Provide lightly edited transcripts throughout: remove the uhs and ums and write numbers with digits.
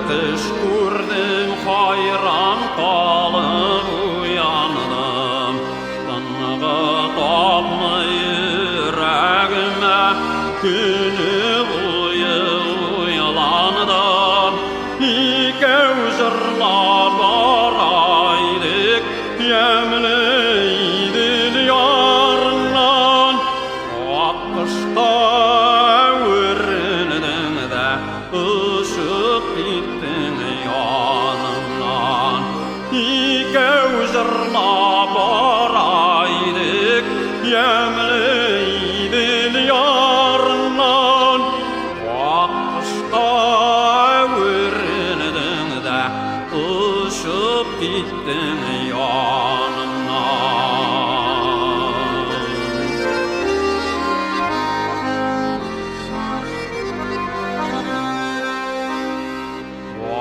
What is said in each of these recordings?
Төш күрдем, хайран калып уяндым. Тынгы тапмый йөрәгемә, көне буе уйландым. Икәү җырлап бара идек, ямьле Идел ярыннан. Ак кошка әверелдең дә, очып киттең янымнан. Икәү җырлап бара идек, ямьле Идел ярыннан. Ак кошка әверелдең дә, очып киттең янымнан.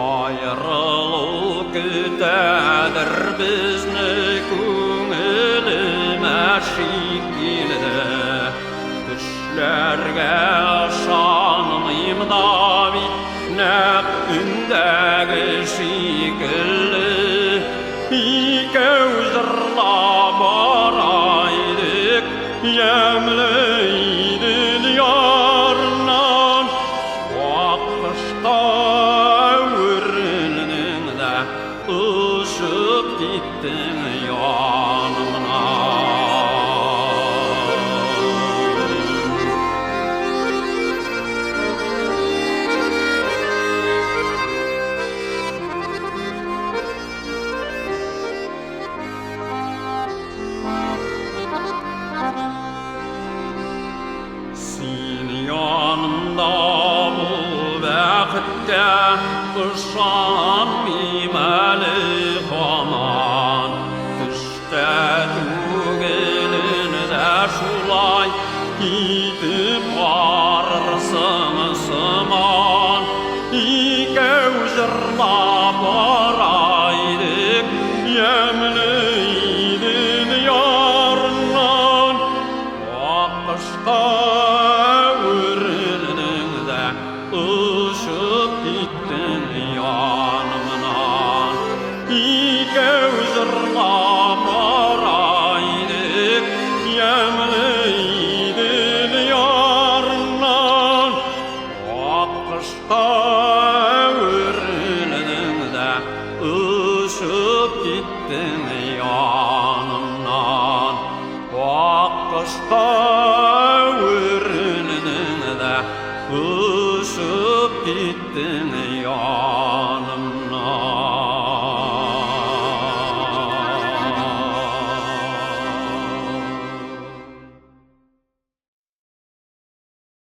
Аерылу көтәдер безне, күңелемә шик килде. Төшләргә ышанмыйм да бит, нәкъ өндәге шикелле. Икәү җырлап бара идек, ямьле Идел ярыннан. Ак кошка әверелдең дә, очып киттең янымнан. Син янымда бу бәхеткә ышанмыйм әле һаман. Төштә түгелен дә шулай китеп барырсың сыман. Икәү җырлап бара идек, ямьле Идел ярыннан. Ак кошка әверелдең дә, очып киттең янымнан. Икәү җырлап бара идек, ямьле Идел ярыннан. Ак кошка әверелдең дә, очып киттең янымнан. Ак кошка әверелдең дә, очып киттең.